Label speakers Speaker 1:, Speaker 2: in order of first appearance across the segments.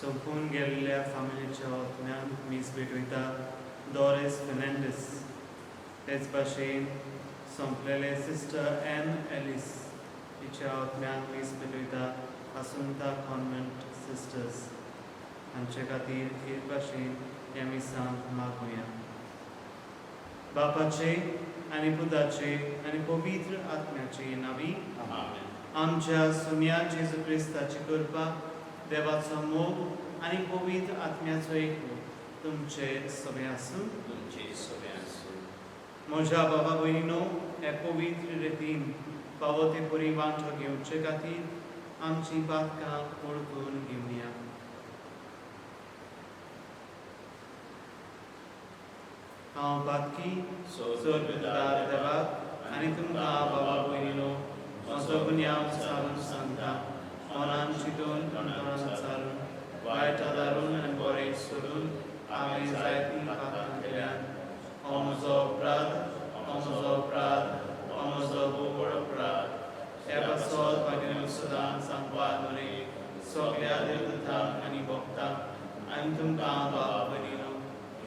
Speaker 1: सोंपून गेल्ल्या फामिलीच्या ओतम्यांक मीस भेटयता डॉरीस फेर्नांडीस. तेच भाशेन सोंपलेले सिस्टर एन एलिस हिच्या ओतम्यांक मीस भेटयता आसुंता कॉन्वेंट सिस्टर्स. हांचे खातीर एक भाशेन ह्या मिसांत मागुया. बापाचे आनी पुताचे आनी पवित्र आत्म्याचे नांवी.
Speaker 2: आमेन.
Speaker 1: आमच्या सुम्या जेजू क्रिस्ताची कृपा, देवाचो मोग आनी पवित्र आत्म्याचो एकवट तुमचे सगळे आसूं.
Speaker 2: तुमचे सगळे आसूं.
Speaker 1: म्हज्या बाबा भयणीनो, हे पवित्र रितीन फावो ते परी वांटो घेवचे खातीर आमची पातकां वळखून घेवया. हांव पातकी सोर्गदार देवाक आनी तुमकां बाबा भयणीनो म्हजो गुन्यांव सारून सांगता. मनान चिंतून, तोंडान सारून, वायट आदारून आनी बरें सोडून हांवें जायतीं पातकां केल्यात. हो म्हजो अपराध, हो म्हजो अपराध, हो म्हजो भोव अपराध. हे पासत मागीर सदां सांगपाक मरे सगल्या देवदूतांक आनी भक्तांक आनी तुमकां बाबा भयणीनो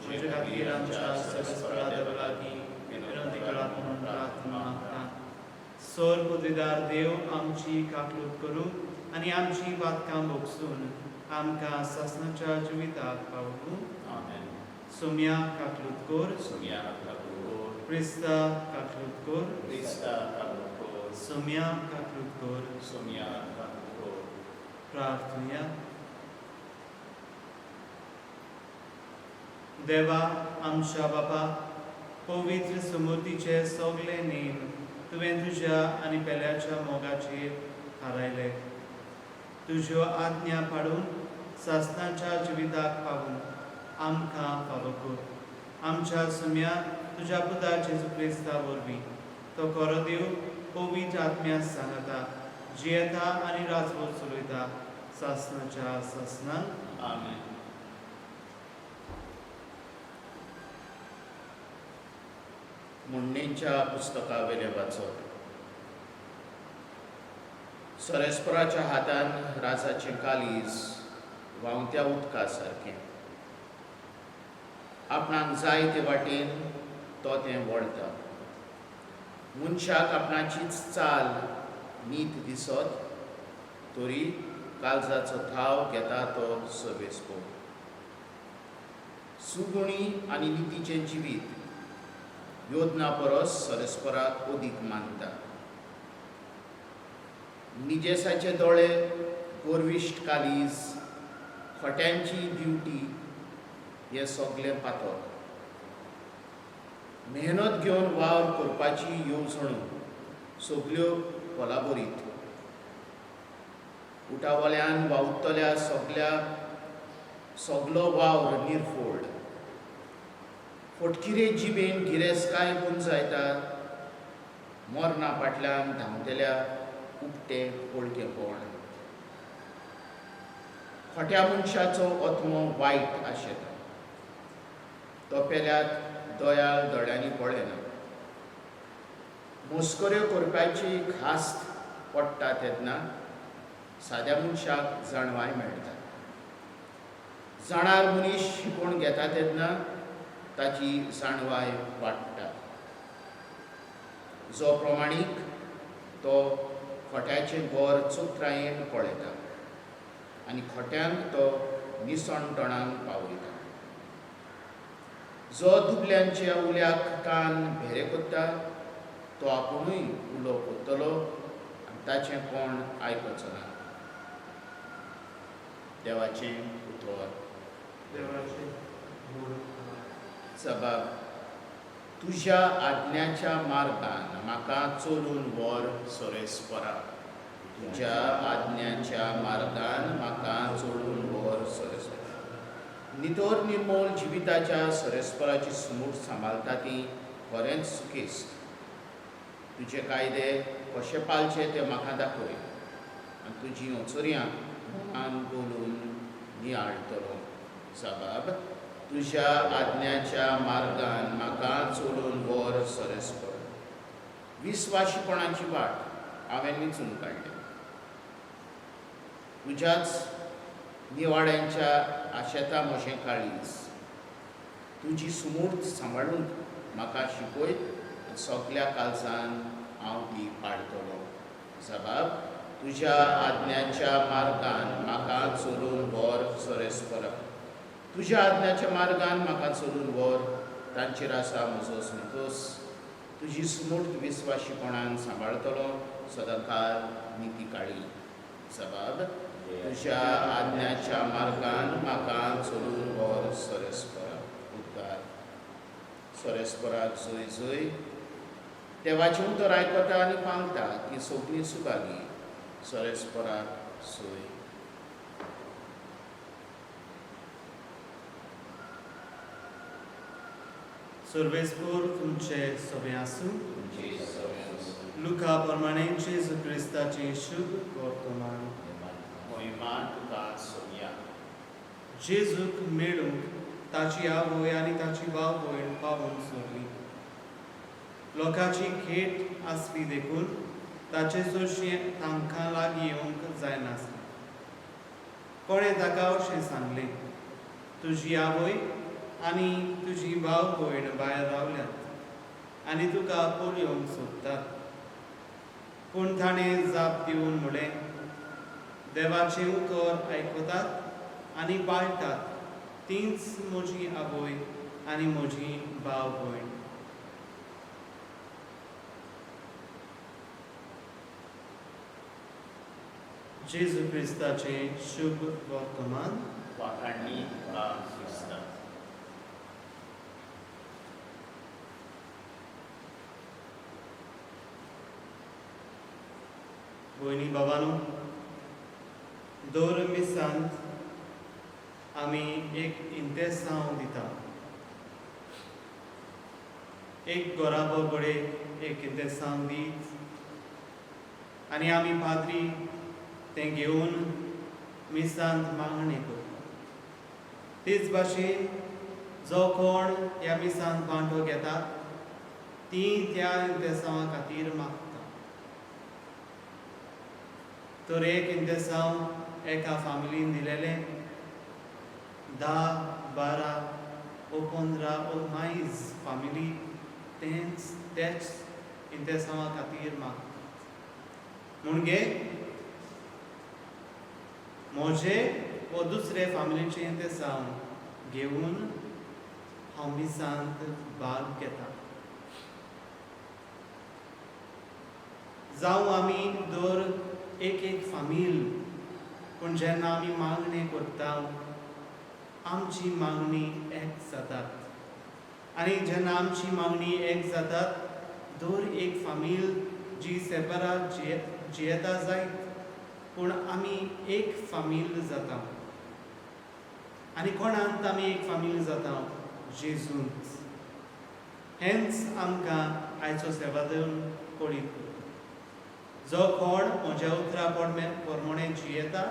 Speaker 1: म्हजे खातीर आमच्या सर्वेस्परा देवा लागीं विनंती करात म्हणून प्रार्थना मागता. सोर पुद्रीदार देव आमची काकलूत करूं आनी आमची पातकां भोगसून आमकां सासणाच्या जिविताक पावूं.
Speaker 2: आमेन.
Speaker 1: सोम्या काकलूत कोर.
Speaker 2: सोम्या काकलूत कोर.
Speaker 1: क्रिस्ता काकलूत कोर.
Speaker 2: क्रिस्ता काकलूत कोर.
Speaker 1: सोम्या काकलूत कोर.
Speaker 2: सोम्या काकलूत कोर.
Speaker 1: प्रार्थुया. देवा आमच्या बापा, पवित्र समृद्धीचे सगळे नेम तुवें तुज्या आनी पेल्याच्या मोगाचेर थारायले. तुज्यो आज्ञा पाडून सासणाच्या जिविताक पावून आमकां फावो कर. आमच्या सुम्या तुज्या पुता जेजू क्रिस्ता वरवीं, तो खरो देव पवित्र आत्म्या सांगता जियेता आनी राजवट चलयता सासणाच्या सासणाक.
Speaker 2: आमेन.
Speaker 3: मुंडेंच्या पुस्तकावेलें वाचप. सरेस्पराच्या हातान राजाचें कालीज व्हांवत्या उदका सारकें. आपणाक जाय ते वाटेन तो तें वळटा. मनशाक आपणाचीच चाल नीत दिसत तरी काळजाचो थाव घेता तो सर्वेस्पोर. सुगुणी आनी नितीचें जिवीत योजना परस सरेस्पराक अदीक मानता. निजेसाचे दोळे, गोरविश्ट कालीज, खोट्यांची दिवटी हें सगलें पातक. मेहनत घेवन वावर करपाची येवजणो सगल्यो कोलाबरीत. उठावल्यान वावुरतल्या सगल्या सगलो वावर निर्फोड. फटकिरे जिबेन गिरेस्तकाय पुंजायता. मरणा फाटल्यान धांवतल्या उपटें पोळकेपण. खोट्या मनशाचो आत्मो वायट आशेता. तो पेल्याक दयाळ दोळ्यांनी पळयना. मस्कऱ्यो करपाची खास्त पडटा तेन्ना साद्या मनशाक जाणवाय मेळटा. जाणार मनीस शिकोवन घेता तेन्ना ताची जाणवाय वाडटा. जो प्रमाणीक तो खोट्याचें गोर चतुरायेन पळयता आनी खोट्यांक तो निसणटणान पावयता. जो दुबल्यांच्या उल्याक कान भेरे करता तो आपुणूय उलो करतलो आनी ताचें कोण आयकचो ना. देवाचें उतर.
Speaker 1: देवाचें.
Speaker 3: सबाब, तुज्या आज्ञाच्या मार्गान म्हाका चलून व्हर सरेस्परा. तुज्या आज्ञाच्या मार्गान म्हाका चलून व्हर सरेस्परा. नितोर निर्मोल जिविताच्या सरेस्पराची सुमूट सांबाळटा ती खरेंच सुखेस्त. तुजे कायदे कशे पाळचे ते म्हाका दाखय आनी तुजी ओचोरयां मनान बोलून नियाळटलो. सबाब, तुज्या आज्ञाच्या मार्गान म्हाका चलून व्हर सरेस्पर. विस्वाशीपणाची वाट हांवें निचून काडल्या. तुज्याच निवाड्यांच्या आशेता म्हजें काळीज. तुजी सुमूर्त सांबाळूंक म्हाका शिकय आनी सगल्या काळजान हांव ती पाळटलो. जबाब तुज्या आज्ञाच्या मार्गान म्हाका चलून व्हर सोरेस्परा. तुज्या आज्ञाच्या मार्गान म्हाका चलून व्हर, तांचेर आसा म्हजो संतोश. तुजी सुमूर्त विस्वाशीपणान सांबाळटलो सदांकाळ निती काळी. जबाब तुज्या आज्ञाच्या मार्गान म्हाका चलून व्हर सोरेस्परा. उद्गार सोरेस्पराक जय जय. देवाचें उतर आयकता आनी पांगता ती सगळीं सुभागी. सोरेस्पराक सोय.
Speaker 1: सर्वेस्पोर तुमचे सोबें आसूं.
Speaker 2: तुमचे सगळें आसूं.
Speaker 1: लुका प्रमाणे जेजू क्रिस्ताचें शुभ वर्तमान.
Speaker 2: मोहिमा तुका सोदया.
Speaker 1: जेजूक मेळूंक ताची आवय आनी ताची भाव भयण पावून सोडली. लोकांची खेट आसली देखून ताचे सरशीं तांकां लागीं येवंक जायनासलें. कोणें ताका अशें सांगलें, तुजी आवय आनी तुजी भाव भयण भायर रावल्यात आनी तुका पळोवंक सोदतात. पूण ताणें जाप दिवन म्हणलें, देवाचें उतर आयकतात आनी पाळटात तींच म्हजी आवय आनी म्हजी भाव भयण. जेजू क्रिस्ताचें शुभ वर्तमान.
Speaker 2: वाखाणणी तुका क्रिस्ता.
Speaker 1: भयणी बाबानो, दर मिसांत आमी एक इंतेसांव दिता. एक गोराबो कडेन एक इंतेसांव दीत आनी आमी पाद्री तें घेवन मिसांत मागणें करता. तेच भाशेन जो कोण ह्या मिसांत वांटो घेता ती त्या इंतेसांवा खातीर मागता. तर एक इंतेसांव एका फामिलीन दिलेलें 10, 12 ओ 15 ओ मायज फामिली तेंच तेच इंतेसांवा खातीर मागतात. म्हणजे म्हजे वो दुसरे फामिलीचें इंतेसांव घेवन हांव मिसांत भाग घेता. जावं आमी दर एक एक फामील, पूण जेन्ना आमी मागणें करता आमची मागणी एक जातात. आनी जेन्ना आमची मागणी एक जातात दर एक फामील जी सेपरात जियेता जायत, पूण आमी एक फामील जाता. आनी कोणांत आमी एक फामील जाता? जेजूंत. हेंच आमकां आयचो सेवादन कळीत करता. जो कोण म्हज्या उतरा प्रमाणे जियेता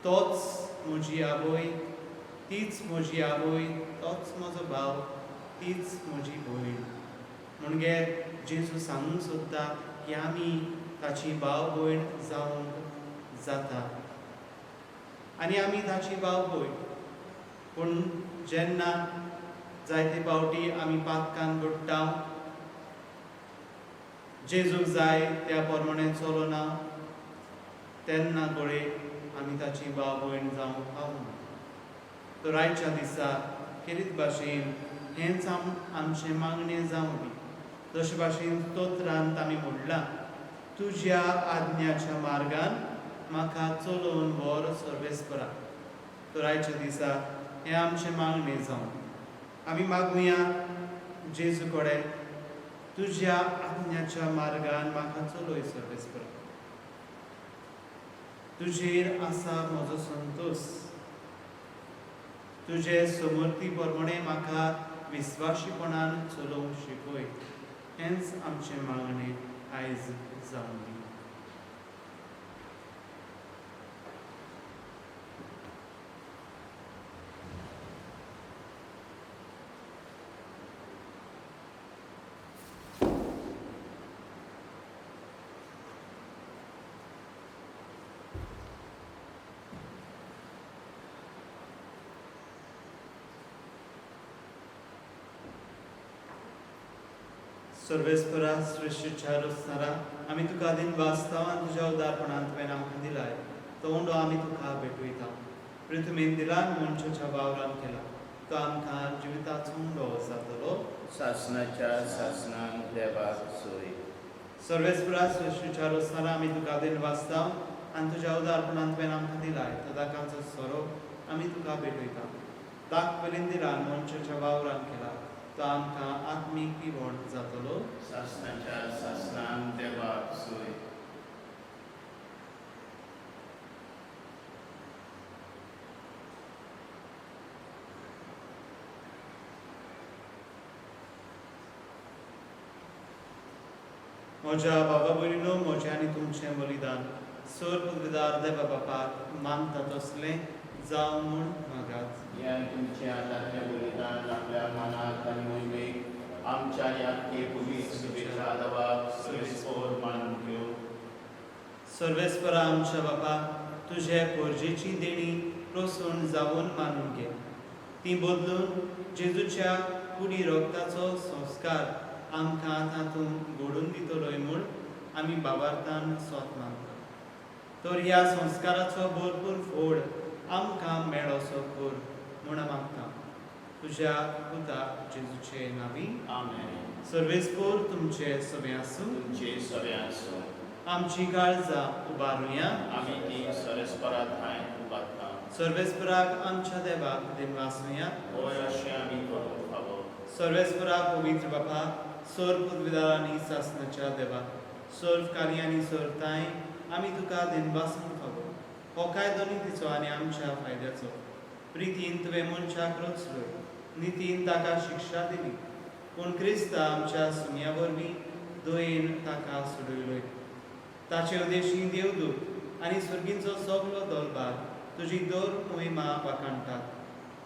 Speaker 1: तोच म्हजी आवय, तीच म्हजी आवय, तोच म्हजो भाव, तीच म्हजी भयण. म्हणजे जेजू सांगूंक सोदता की आमी ताची भाव भयण जावंक जाता आनी आमी ताची भाव भयण. पूण जेन्ना जायते फावटी आमी पातकान बुडटा, जेजूक जाय त्या प्रमाणे चलना, तेन्ना घडये आमी ताची भाव भयण जावंक पावना. तर आयच्या दिसा खेरीत भाशेन हेंच आमचें मागणें जावं दी. जशे भाशेन स्तोत्रांत आमी म्हणलां, तुज्या आज्ञाच्या मार्गान म्हाका चलोवन व्हर सर्वेस्परा. तर आयच्या दिसा हें आमचें मागणें जावं. आमी मागुया जेजू कडेन, तुज्या आज्ञाच्या मार्गान म्हाका चलय सर्वेस्परा. तुजेर आसा म्हजो संतोश, तुजे समर्थी प्रमाणे म्हाका विस्वाशीपणान चलोवंक शिकय. हेंच आमचें मागणें आयज जावं दी. सर्वेस्परा सृश्टीच्या रचणारा, आमी तुका दिनवासता आनी तुज्या उदारपणान तुवें आमकां दिलाय तो उंडो आमी तुका भेटयता. पृथ्वीन दिला मनशाच्या वावरान केला तो आमकां जिविताचो उंडो जातलो.
Speaker 3: सासनाच्या सासनान देवाक सोय.
Speaker 1: सर्वेस्परा सृश्टीच्या रचणारा, आमी तुका दिनवासता आनी तुज्या उदारपणान तुवें आमकां दिलाय तो दाकांचो सोरो आमी तुका भेटयता. दाक वेलीन दिला मनशाच्या वावरान केला तो आमकां आत्मीक पिवण जातलो.
Speaker 3: सासनाच्या सासनान देवाक सोय.
Speaker 1: म्हज्या बाबा भयणीनो, म्हजें आनी तुमचें बलिदान सर पदवीदार देवा बापाक मानता तसलें जावं म्हूण मागात.
Speaker 3: ह्या तुमच्या हातांतलें बलिदान आपल्या मनाक आनी मोहिमेक आमच्या ह्या पवित्र शुभेच्छा देवाक सर्वेस्पोर मानून घेवं.
Speaker 1: सर्वेस्परा आमच्या बापा, तुजे पोरजेची देणी प्रसून जावन मानून घे. ती बदलून जेजूच्या कुडी रोगताचो संस्कार आमकां तातूंत घडोवन दितलोय म्हूण आमी बाबार्थान सोत मानता. तर ह्या संस्काराचो भरपूर फोड आमकां मेळोसो कर म्हूण मागता तुज्या पुता जेजूचे नांवी.
Speaker 3: आमेन.
Speaker 1: सर्वेस्पोर तुमचे सगळें आसूं.
Speaker 3: तुमचे सगळें आसूं.
Speaker 1: आमची काळजां उबारुया.
Speaker 3: आमी ती सर्वेस्परा ठांय उबारता.
Speaker 1: सर्वेस्पराक आमच्या देवाक दिनवासुया.
Speaker 3: होय, अशें आमी करूंक फावो.
Speaker 1: सर्वेस्परा पवित्र बापा, सर्व पदवीदार आनी सासनाच्या देवा, सर्व कार्य आनी सर्वताय आमी तुका दिनवासूंक फावो. हो कायदो नितीचो आनी आमच्या फायद्याचो. प्रितीन तुवें मनशाक रचलो, नितीन ताका शिक्षा दिली, पूण क्रिस्ता आमच्या सुम्या वरवीं दयेन ताका सोडयलोय. ताचे उदेशी देवदूत आनी सुर्गींचो सगलो दरबार तुजी दर मोहिमा वाखाणटात.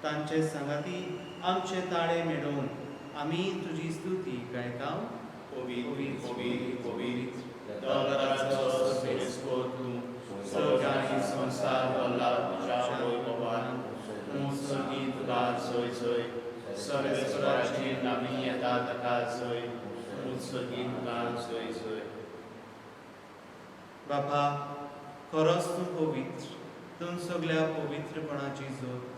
Speaker 1: तांचे सांगाती आमचे ताळे मेळोवन आमी तुजी स्तुती गायता.
Speaker 3: पवित्र पवित्र पवित्र दरबाराचो सर्वेस्पोर तूं, स्वर्ग आनी संवसार भरला तुज्या वैभवान. तूं सर्गी तुका जय जय. सर्वेस्पराची नामी येता ताका जय. तूं सर्गी तुका जय जय.
Speaker 1: बापा, खरोच तूं पवित्र, तूं सगल्या पवित्रपणाची जोत.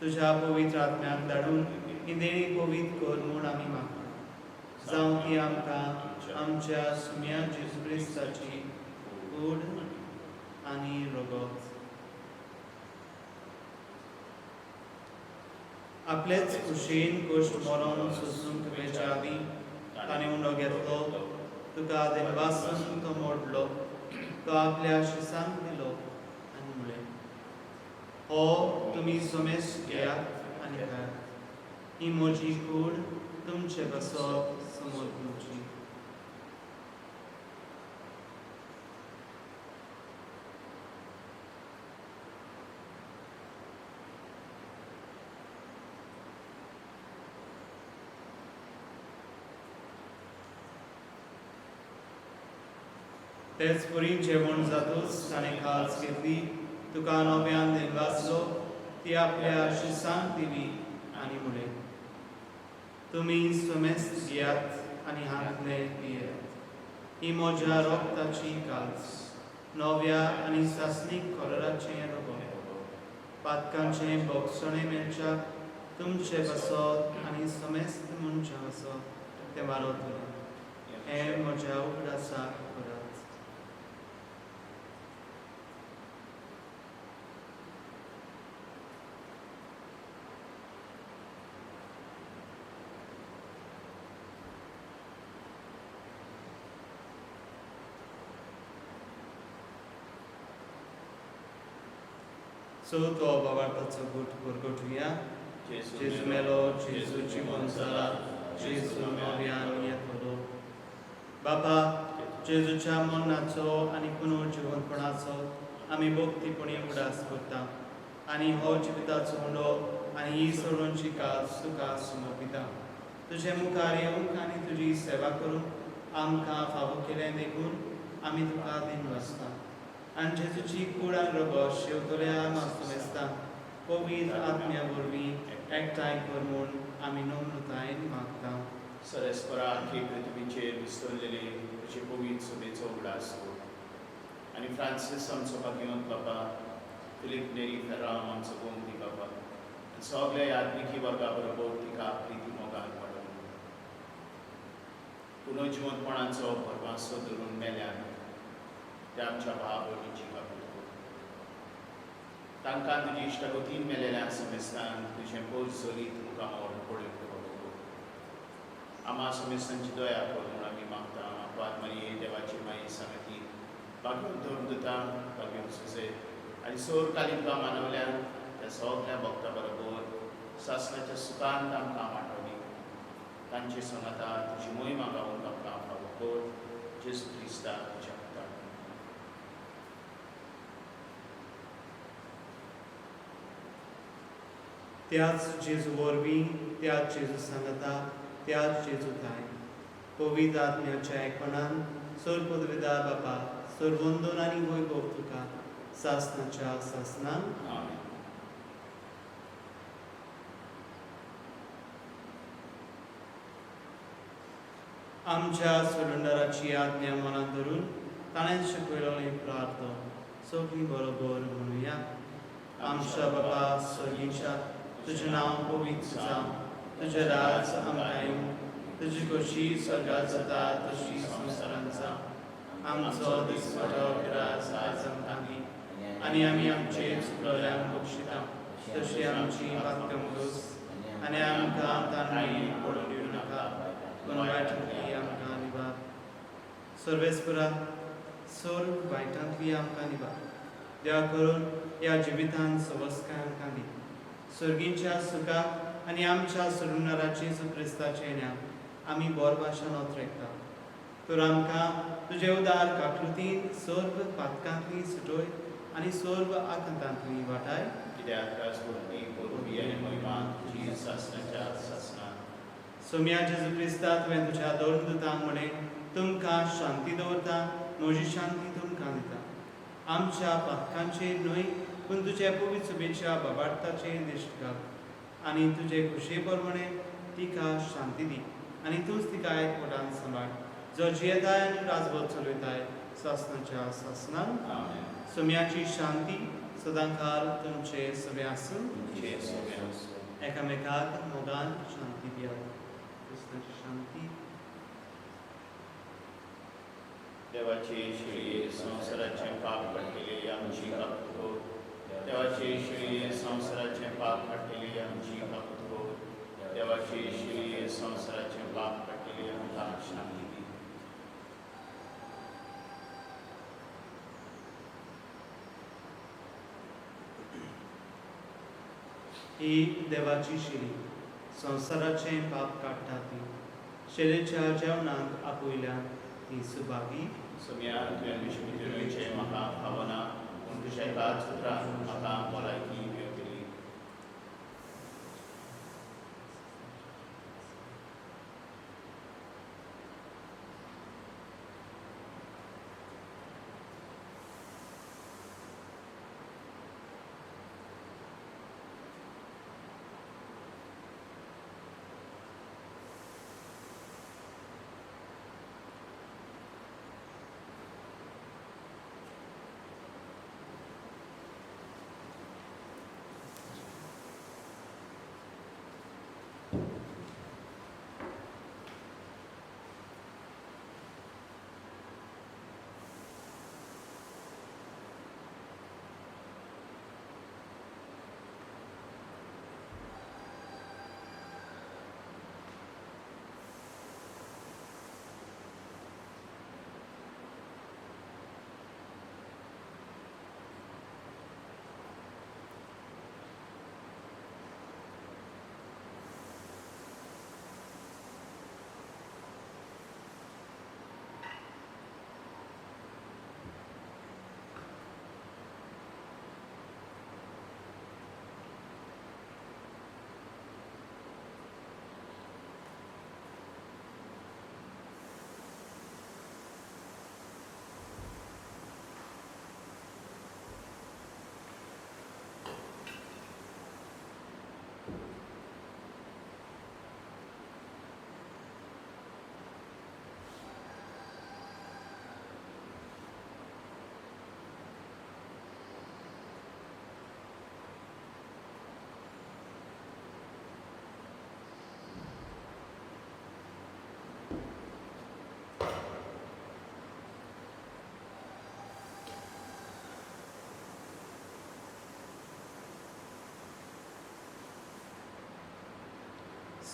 Speaker 1: तुज्या पवित्र आत्म्याक धाडून ही देणी पवित्र कर म्हूण आमी मागता. जावं ती आमकां आमच्या सुम्या जेजू क्रिस्ताची कूड आनी रगत. आपलेच कुशीन कश्ट मरण सोसूंक वेच्या आदीं ताणें उंडो घेतलो, तुका दिनवासून तो मोडलो, तो आपल्या शिसांक दिलो आनी म्हणलें, हो तुमी समेस घेयात आनी खायात. ही म्हजी कूड तुमचे पासत समर्पणची. तेच परी जेवण जातूच ताणें खास घेतली, तुका नव्यान दिनवासलो, ती आपल्या शिसांक दिली आनी म्हणलें, तुमी समेस्त घेयात आनी हांतले पियेयात. ही म्हज्या रोगताची काल्स, नव्या आनी सासणीक कराराचें रगत. पातकांचें भोगसणें मेळच्याक तुमचे पासत आनी समेस्त मनशां पासत तें वारतलें. हें म्हज्या उगडासाक करात. सो तो बाबार्थाचो गुट परगटुया. जेजू मेलो, जेजू जिवन जाला, जेजू नव्यान येतलो. बाबा, जेजूच्या मरणाचो आनी पुनर्जिवनपणाचो आमी भक्तीपणी उगडास करता आनी हो जिविताचो उंडो आनी ही सोडूनची कास तुका समर्पिता. तुजे मुखार येवंक आनी तुजी सेवा करूंक आमकां फावो केलें देखून आमी तुका दिनवासता. आनी जेजूची कूड आनी रगत शेवतल्या मास्तमेस्ता पवित्र आत्म्या वरवीं एकठांय कर म्हूण आमी नम्रतायेन मागता.
Speaker 2: सरस्परा आख्खी पृथ्वीचेर विस्तरलेले तुजे पवित्र सभेचो उगडास कर आनी फ्रांसीस आमचो भाग्यवंत बाबा, फिलीप नेरी फेर्रांव आमचो गोमती बाबा आनी सगल्या याज्ञिकी वर्गा बरोबर तिका प्रिती मोगान वाडोवन पुनर्जिवंतपणाचो भरवासो धरून मेल्यान त्या आमच्या भाव भयणीची काकूट कर. तांकां तुजी इश्टागतीन मेलेल्या समेस्तान तुजें पोस जलीत मुखामळ पळोवंक फावो कर. आमा समेस्तांची दया कर म्हूण आमी मागता. आपात मारये देवाची माई सांगती भाग्योन धर्मदुतां भाग्योन सुसे आनी सोर कालिका मानवल्यान त्या सगल्या भक्ता बरोबर सासणाच्या सुखान तांकां वांटोवनी तांचे सांगाता तुजी मोहिमा गावूंक आमकां फावो कर. जेजू क्रिस्ता तुज्या पुता.
Speaker 1: त्याच जेजू वरवीं, त्याच जेजू सांगाता, त्याच जेजू थांय पवित्र आत्म्याच्या एकपणान सोर पदवीदार बापा सोर वंदन आनी वैभव तुका सासणाच्या सासणान.
Speaker 2: आमेन.
Speaker 1: आमच्या सोडणदाराची आज्ञा मनात धरून ताणें शिकयलेली प्रार्थ सगळीं बरोबर म्हणुया. आमच्या बाबा सर्गीच्या, तुजें नांव पवित्र जावं, तुजें राज आमकां येवं, तुजी खोशी स्वर्गात जाता तशी संवसारांत जावं. आमचो दिसवडो ग्रास आयज आमकां दी आनी आमी आमचे चुकलल्यांक बक्षिता तशी आमची पातकमगोस आनी आमकां तांणी पडून दिवं नाका, पूण वायटांतली आमकां निवार. सर्वेस्परा सोर वायटांतली आमकां निवार. देवा करून ह्या जिवितांत सवस्काय आमकां दी. सर्गींच्या सुखाक आनी आमच्या सोडणाराची जेजू क्रिस्ताच्या येण्याक आमी बोर भाशेन ओतरेकता. तर आमकां तुजे उदार काकृतीन सर्व पातकांतली सुटोय आनी सर्व आकांतांतली वाटाय.
Speaker 2: कित्याक राजवटी पदवी आनी महिमा तुजी सासणाच्या सासणाक.
Speaker 1: सोम्या जेजू क्रिस्ता, तुवें तुज्या दोन दुतांक म्हणें, तुमकां शांती दवरता, म्हजी शांती तुमकां दिता. आमच्या पातकांचेर न्हय पूण तुजे पवित्र सभेच्या बाबार्थाचेर दिश्ट घाल आनी तुजे खुशये प्रमाणे तिका शांती दी आनी तूंच तिका एकवटान सांबाळ, जो जियेताय आनी राजवट चलयताय सासणाच्या सासणाक.
Speaker 2: आमेन.
Speaker 1: सोम्याची शांती सदांकाल तुमचे सगळे आसूं.
Speaker 2: तुमचे सगळे आसूं.
Speaker 1: एकामेकाक मोगान शांती दियात. क्रिस्ताची शांती.
Speaker 2: देवाचे शिळये संवसाराचें पाप काडटले आमची काकूट कर. देवाचे शिळये संवसाराचें पाप काडटले आमची काकूट कर. देवाचे शिळये संवसाराचें पाप काडटले आमकां शांती दी.
Speaker 1: ही देवाची शिरी संवसाराचें पाप काडटा ती शिरेच्या जेवणाक आपयल्या ती सुभागी.
Speaker 2: सोम्या, तुवें म्हजे भितर येवचें म्हाका फावना, पूण तुज्या एकाच उतरान म्हाका भलायकी मेवतली.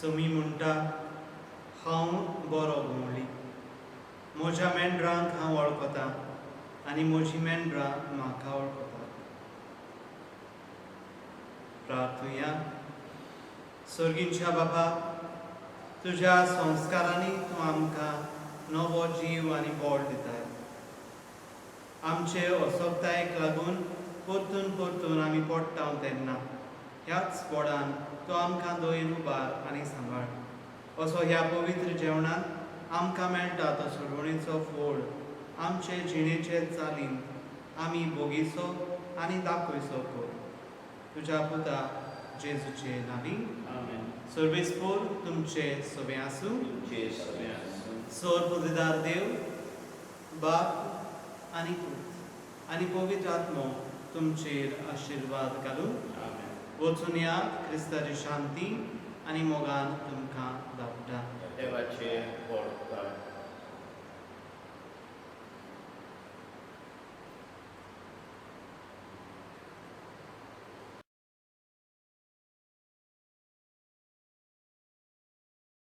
Speaker 1: समी म्हणटा, हांव बरो घुंवळी, म्हज्या मेंढरांक हांव वळखता आनी म्हजीं मेंढरां म्हाका वळखतात. प्रार्थुया. सर्गींच्या बाबा, तुज्या संस्कारांनी तूं आमकां नवो जीव आनी बळ दिताय. आमचे असोगतायेक लागून परतून परतून आमी पडटा तेन्ना ह्याच बोडान तो आमकां दयेन उबार आनी सांबाळ. असो ह्या पवित्र जेवणांत आमकां मेळटा तो सोडवणेचो फोड आमचे जिणेचे चालीन आमी भोगीचो आनी दाखयचो कर. तुज्या पुता जेजूचे नांवी.
Speaker 2: आमेन.
Speaker 1: सर्वेस्पोर तुमचे सगळे आसूं.
Speaker 2: तुमचे सगळे आसूं.
Speaker 1: सोर पुजेदार देव बाप आनी पूत आनी पवित्र आत्मो तुमचेर आशिर्वाद घालूं.
Speaker 2: आमेन.
Speaker 1: वचून या, क्रिस्ताची शांती आनी मोगान तुमकां धाडटा.
Speaker 2: देवाचे व्हड.